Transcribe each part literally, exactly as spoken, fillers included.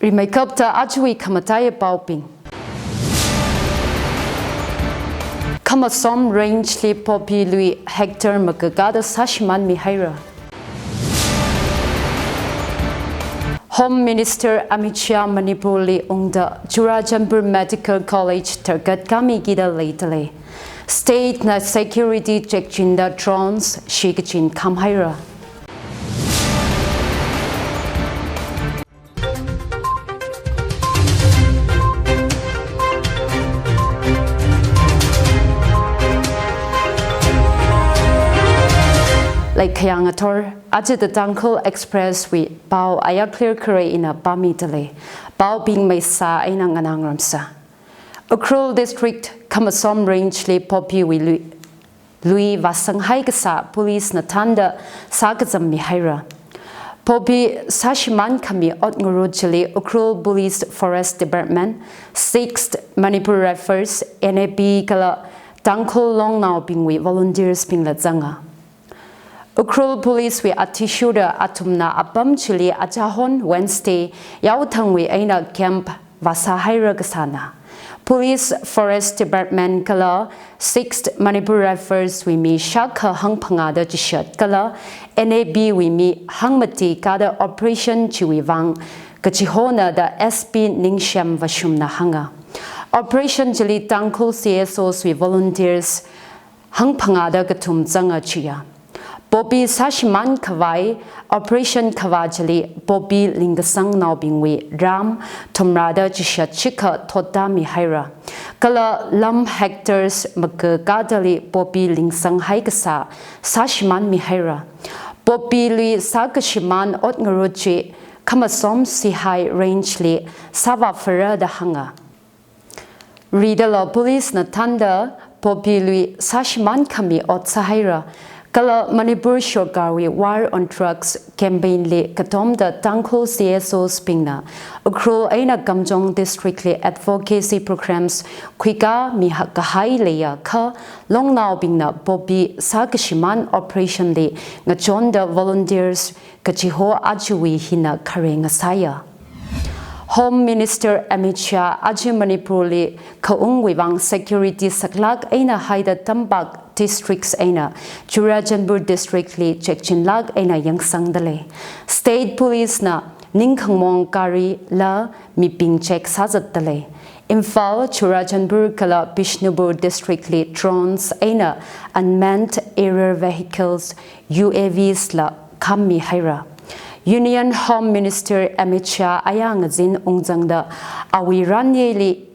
Rimeikapta ajawui khamataiya paobing. Khamasom Range li poppy lui hectare makakada sāshimānmihaira. Home Minister Amit Shah Manipur li ungda Churachandpur Medical College tharkhat kāmikida leidalei. State na security chekchinda drones shikachin khamhaira. Laikhayang athor, aja The Tangkhul Express wui pao ayakler kharei ina pāmidalei. Paobing meisā eina nganāngarumsa. Ukhrul District Khamasom Range li poppy wui lui, lui vāsanghai kasā police na thānda sākazammihaira. Poppy sāshimānkhami ot ngarut chili Ukhrul Police Forest Department, Sixth Manipur Rifles, N A P kala Tangkhul longnaobingwui volunteers bingla zanga. Ukhrul Police wui athishurda athumna apam chili achahon Wednesday yaothangwui eina camp vāsāhaira kasāna. Police, Forest Department kala Sixth Manipur Rifles wui mi shākha hangphangāda chishat kala N A P wui mi hangmati kāda operation chiwui vang kachihona da S P Ningshem Vashumna hānga. Operation chili Tangkhul C S Os wui volunteers hangphangāda kathum zanga chiya. Poppy sāshimānkhavai operation khavā chili poppy lingkasangnaobingwui ram thumrāda chishat shikha thottāmihaira. Kala lam hectares makakadali poppy lingsanghai kasā sāshimānmihaira. Poppy lui sākashimān ot ngarut chi Khamasom Sihai Range li sāvāphara da hānga. Ridala police na thānda poppy lui sāshimānkhami ot sāhaira. Kala Manipur Sorkarwui War on Drugs campaign li katomda Tangkhul C S Os bingna Ukhrul eina Kamjong District li advocacy programs khuikāmi ha-, kahai leiakha longnaobingna poppy sākashimān operation li ngachonda volunteers kachiho ajawui hina kharei ngasāya. Home Minister Amit Shah aja Manipur li khaungwui vang security saklāk eina haida tampak districts eina Churachandpur District li chekchinlāk eina yangsangdalei. State Police na ningkhangmong gari la mibing check sāzatdalei. Imphal, Churachandpur kala Bishnupur District li drones eina unmanned aerial vehicles, U A Vs la khammihaira. Union Home Minister Amit Shah aya ngazin ungzangda awui ranyeili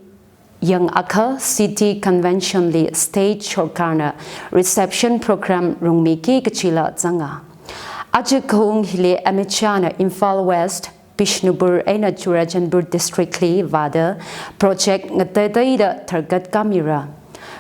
yangakha City Convention li State Sorkarna reception program rungmiki kachila zanga. Aja khaung hili Amit Shah na Imphal West, Bishnupur eina Churachandpur District li vāda project ngateiteida tharkhat kāmira.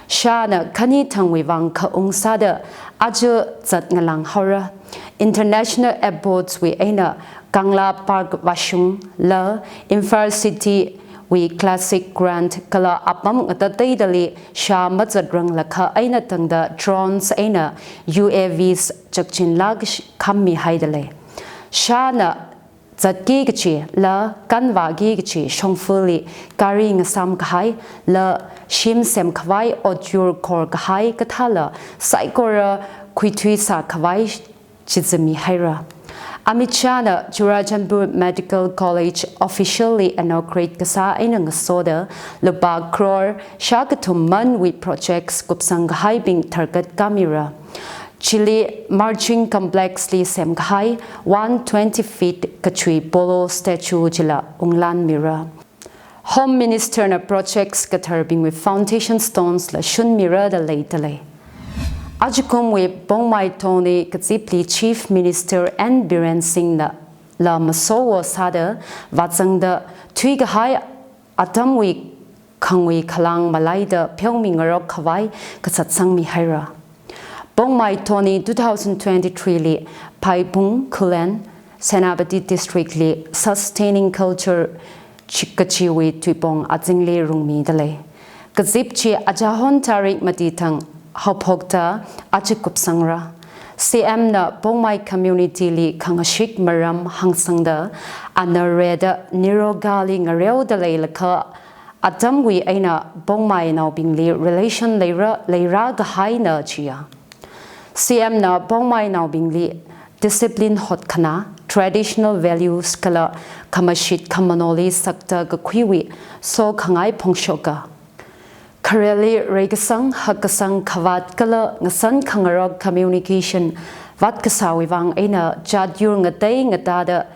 Shah na khani thangwui vang khaung sāda aja zatngalang haora. International airports wui eina Kangla Park vāshung la Imphal City wui Classic Grand kala apam ngateiteidali Shah mazatranglakha eina tangda drones eina U A Vs chekchinlāk khammihaidalei. Shah na zatki kachi la kanvāki kachi shongfali gari ngasam kahai la shim semkhavai otyur khor kahai kathāla saikora khuithuisā khavai chizimihaira. Amit Shah na Churachandpur Medical College officially inaugurate kasā eina ngasoda lupā crore shākathum manwui projects kupsang kahaibing tharkhat kāmira. Chili Marching Complex li semkahai one twenty feet kachui Polo statue chila unglanmira. Home Minister na projects katharbingwui foundation stones la shunmira da leidalei. Ajakumwui Pongmai Thoni kazipli Chief Minister N Biren Singh na la masowo sāda vāzangda thuikahai atamwui khangwui khalang malaida pheomingarok khavai kasatsangmihaira. Pongmai Thoni two thousand twenty-three li Phaibung, Khullen, Senapati District li Sustaining Culture chi-, kachiwui tuipong azingli rungmidalei. Kazip chi achahon tarik mati thang haophokta aja kupsangra. C M na Pongmai community li khangashik maram hāngsangda, ana rida nirogali ngareoda leilakha atamwui eina Pongmainaobingli relation leira, leira kahaina chiya. C M na Pongmainaobingli discipline hotkhana, traditional values kala khamashit khamanoli sakta kakhuiwui sokhangai phongshoka. Khareli reikasang hakkasang khavāt kala ngasan khangarok communication vātkasāwui vang eina jāt yur ngatei ngatāda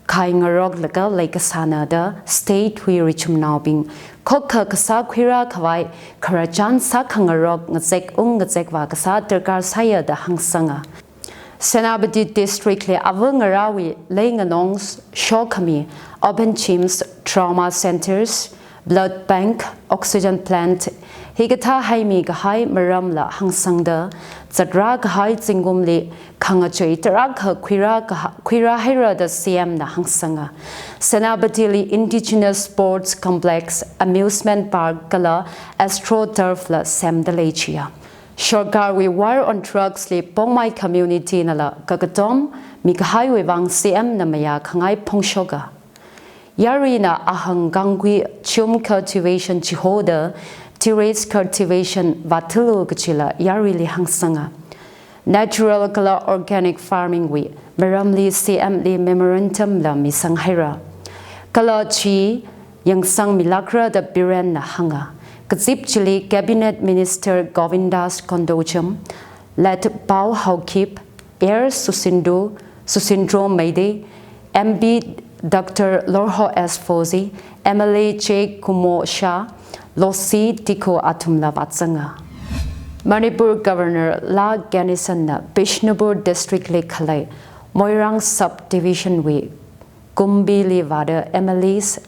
khai ngaroklaga leikasāna da state wui richumnaobing khokha kasā khuira khavai khararchan sākhangarok ngazek ung ngazekvā kasā darkar sāya da hāngsanga. Senapati District li ava ngarāwui leinganong shokhami open gyms, trauma centers, blood bank, oxygen plant, hikathā haimi kahai maramla hāngsangda, zatra kahai zingkumli khangachei tarākha khuira kaha-, khuira haira da C M na hāngsanga. Senapati li indigenous sports complex, amusement park kala astroturf la semda lei chiya. Sorkarwui War on Drugs li Pongmai community nala kakatom mikahaiwui vang C M na mayā khangai phongshoka. Yaruina ahang kangkui chum cultivation chihoda terrace cultivation vāthalu kachila yaruili hāngsanga. Natural kala organic farming wui maramli C M li memorandum la misang haira. Kala chi yangsangmilākra da Biren na hānga. Kazip chili Cabinet Minister Govindas Kondo Cham, Lat Pao Haokip, Air Susindro, Susindro Meidei, M P Doctor Lorho S Fozi, M L A J Kumo Shah, Losi Dikho athumla vātsanga. Manipur Governor La Ganesan na Bishnupur District li khalei Moirang Subdivision wui Kumbili vāda M L As,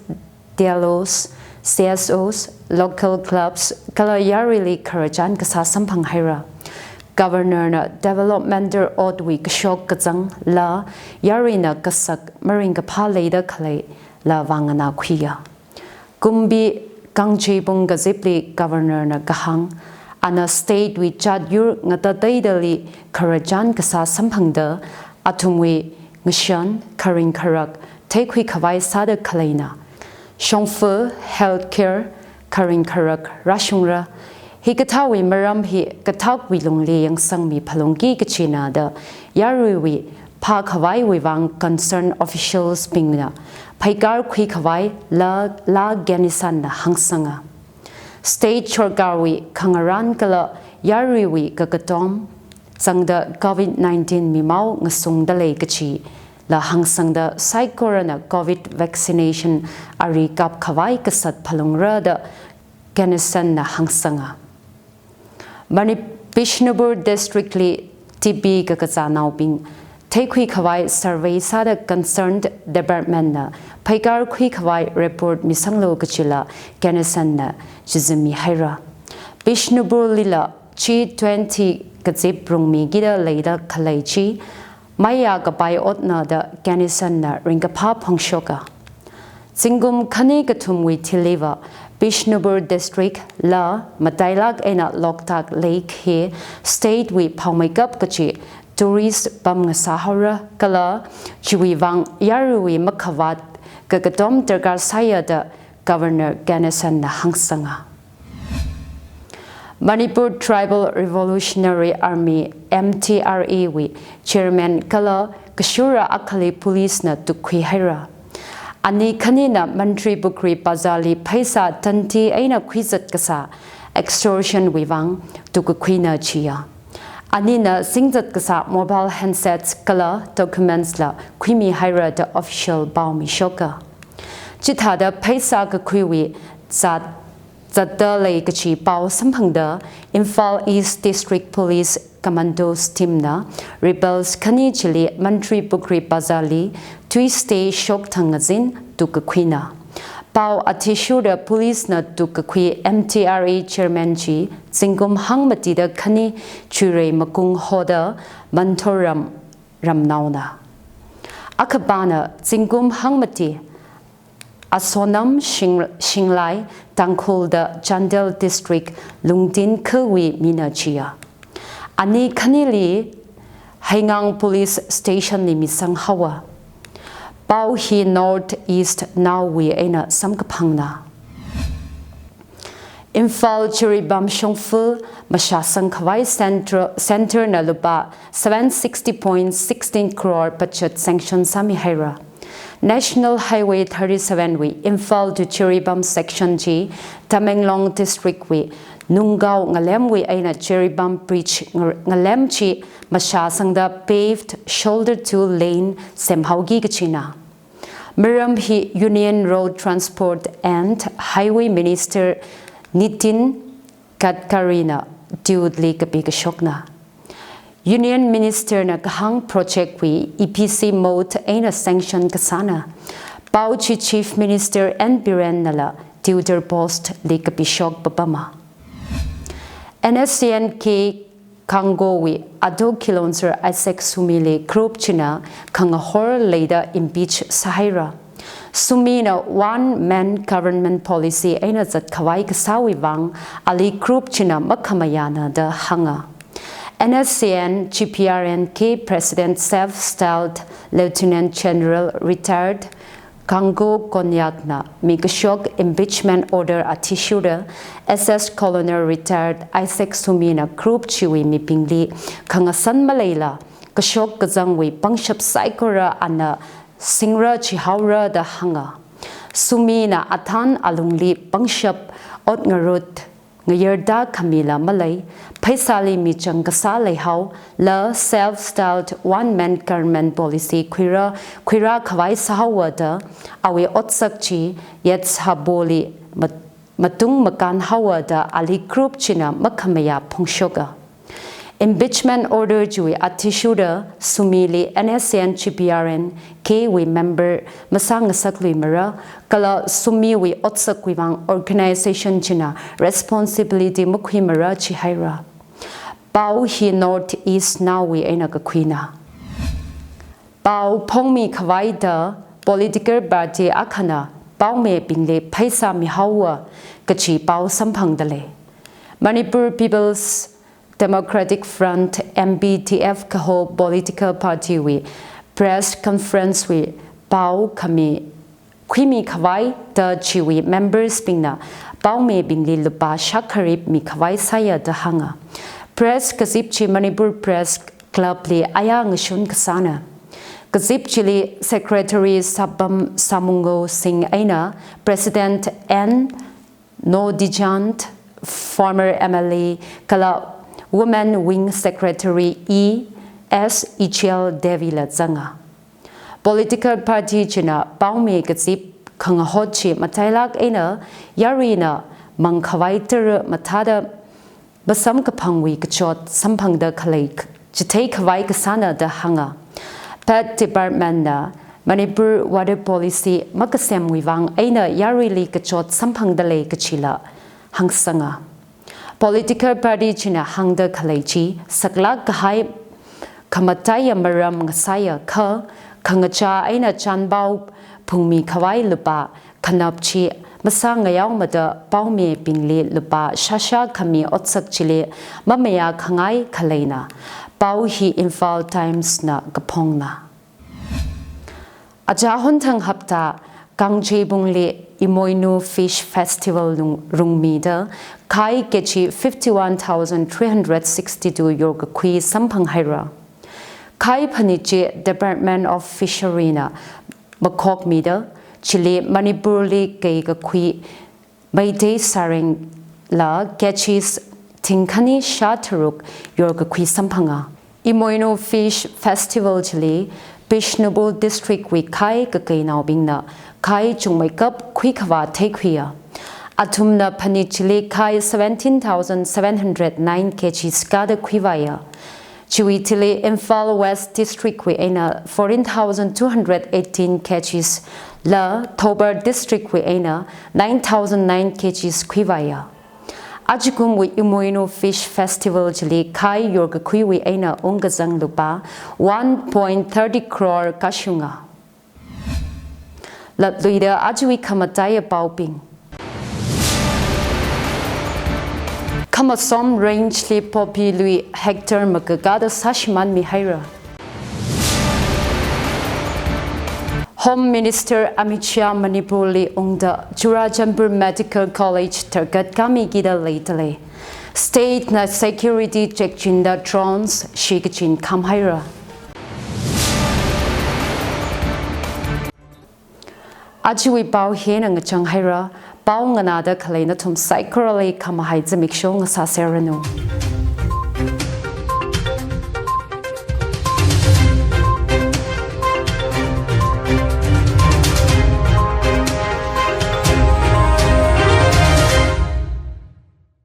D L Os, C S Os, local clubs, kala yaruili khararchan kasā samphang haira. Governor na developmental ot wui kashok kazang la yaruina kasak maringkaphā leida khalei la vānganā khuiya. Kumbi Kangcheipung kazipli Governor na kahāng, ana state wui jāt yur ngatateidali khararchan kasā samphangda athumwui ngashan, kharing kharak, theikhui khavai sāda khaleina. Shongfa, healthcare, kharing kharak rāshungra. Hikathāwui maram hi kathakwui lungli yangsangmi phalungki kachina da yaruiwui phākhavaiwui vang concerned officials bingna phaikar khuikhavai la, La Ganesan na hāngsanga. State sorkarwui khangarān kala yaruiwui kakatom zangda covid nineteen mimao ngasungda lei kachila hāngsangda saikorana covid vaccination ari kapkhavai kasat phalungra da Ganesan na hāngsanga. Mani-, Bishnupur District li T B kakazānaobing theikhui khavai survey sāda concerned department na phaikar khuikhavai report misanglu kachila Ganesan na chizimmi haira. Bishnupur lila G twenty kazip rungmikida leida khalei chi maiya kapai otna da Ganesan na ringkaphā phongshoka. Zingkum khani kathumwui thiliva Bishnupur District la matailak eina Loktak Lake hi state wui phaomeikap kachi tourist pam ngasā haora kala chiwui vang yaruiwui makhavāt kakatom darkar sāya da Governor Ganesan na hāngsanga. Manipur Tribal Revolutionary Army, M T R A wui chairman kala kashura akhali police na tukkhui haira. Ani khanina Mantripukhri Bazar li pheisā tanti eina khuizat kasā extortion wui vang tukkakhuina chiya. Anina singzat kasā mobile handsets kala documents la khuimi haira da official pao mishoka. Chithāda pheisā kakhuiwui zat zatda lei kachi pao samphangda Imphal East District Police Commandos team na rebels khani chili Mantripukhri Bazar li Tuesday shokthang ngazin tukkakhuina. Pao athishurda police na tukkakhui M T R A chairman chi zingkum hangmatida khani chuirei makung hoda Manthoram ramnaona. Akhapana zingkum hangmati Asonam Shing-, Shinglai Tangkhul da Chandel District Lungtin khawui mina chiya. Ani khanili Heingang Police Station li misang haowa. Pao hi North East Now wui eina samkaphangna. Imphal Jiribam shongfa mashāsang khavai Centre, Centre na lupā seven sixty point sixteen crore budget sanction sāmi haira. National Highway thirty-seven wui Imphal to Jiribam section chi Tamenglong District wui Nungao ngalem wui eina Jiribam Bridge nga-, ngalem chi mashāsangda paved shoulder to lane semhaoki kachina. Maram hi Union Road Transport and Highway Minister Nitin Gadkari na Diu li kapi kashokna. Union Minister na kahāng project wui E P C mode eina sanction kasāna. Pao chi Chief Minister N Biren nala Twitter post li kapishok papama. N S C N K Kanggo wui Ado Kilonser Isaac Sumi li group china khangahor leida impeach sāhaira. Sumi na one man government policy eina zat khavai kasāwui vang ali group china makhamayāna da hānga. N S C N G P R N K President Self-Styled Lieutenant General Retired Kanggo Konyak na mikashok impeachment order athishurda S S Colonel Retired Isaac Sumi na group chiwui mibingli khangasan maleila kashok kazangwui pangshap saikora ana singra chihaora da hānga. Sumi na athān alungli pangshap, ot ngarut, ngayarda khamila malei, pheisāli michang kasā leihao, la self-styled one man government policy khuira, khuira khavai sāhaowa da awui otsak chi Yetsaboli mat-, matung makān haowa da ali group china makhamayā phongshoka. Impeachment order chiwui athishurda Sumi li N S C N G P R N K wui member masāngasakluimara, kala Sumi wui otsakwui vang organization china responsibility makhuimara chihaira. Pao hi North East Now wui eina kakhuina. Pao phongmi khavai da political party akhana paomibingli pheisā mihaowa kachi pao samphangda lei. Manipur People's Democratic Front, M P D F kaho political party wui press conference wui pao khami khuimi khavai da chiwui members bingna paomibingli lupā shākharip mi khavai sāya da hānga. Press kazip chi Manipur Press Club li aya ngashun kasāna. Kazip chili Secretary Sapam Samungo Singh eina President N Nodijant, former M L A, kala Women Wing Secretary E S Ichel Devi la zanga. Political party china paomi kazip khangahot chi matailak eina yaruina mang khavai tara mathāda masamkaphangwui kachot samphangda khalei k-, chithei khavai kasāna da hānga. Pet Department na Manipur Water Policy makasemwui vang eina yaruili kachot samphangda lei kachila hāngsanga. Political party china hāngda khalei chi saklak kahai khamataiya maram ngasāya kha, khangachā eina chanpao phungmi khavai lupā khanap chi masāngayaomada paomibingli lupā shāshā khami otsak chili mamayā khangai khaleina. Pao hi Imphal Times na kaphongna. Aja honthang hapta Kangjeibungli Imoinu Fish Festival lung-, rungmida khai K G fifty-one thousand three hundred sixty-two yorkakhui samphang haira. Khai phanit chi Department of Fishery na makhokmida, chili Manipurli keikakhui Meitei sārengla K Gs thingkhani shātharuk yorkakhui samphanga. Imoinu Fish Festival chili Bishnupur District wui khai kakeinaobingna khai chungmeikap khuikhavā theikhuiya. Athumna phanit chili khai seventeen thousand seven hundred nine K Gs kada khuivāya. Chiwui thili Imphal West District wui eina fourteen thousand two hundred eighteen K Gs la Thoubal District wui eina nine thousand nine K Gs khuivāya. Ajakumwui Imoinu Fish Festival chili khai yorkakhuiwui eina ungkazang lupā one point thirty crore kashunga. Latluida ajawui khamataiya paobing. Khamasom Range li poppy lui hectare makakada sāshimānmi haira. Home Minister Amit Shah Manipur li ungda Churachandpur Medical College tarkat kami kida leidalei. State na security check chinda drones shikachin khamhaira. Ajawui pao hina ngachang haira, pao nganāda khalei nathum saikorali khamahai zimiksho ngasāserranu.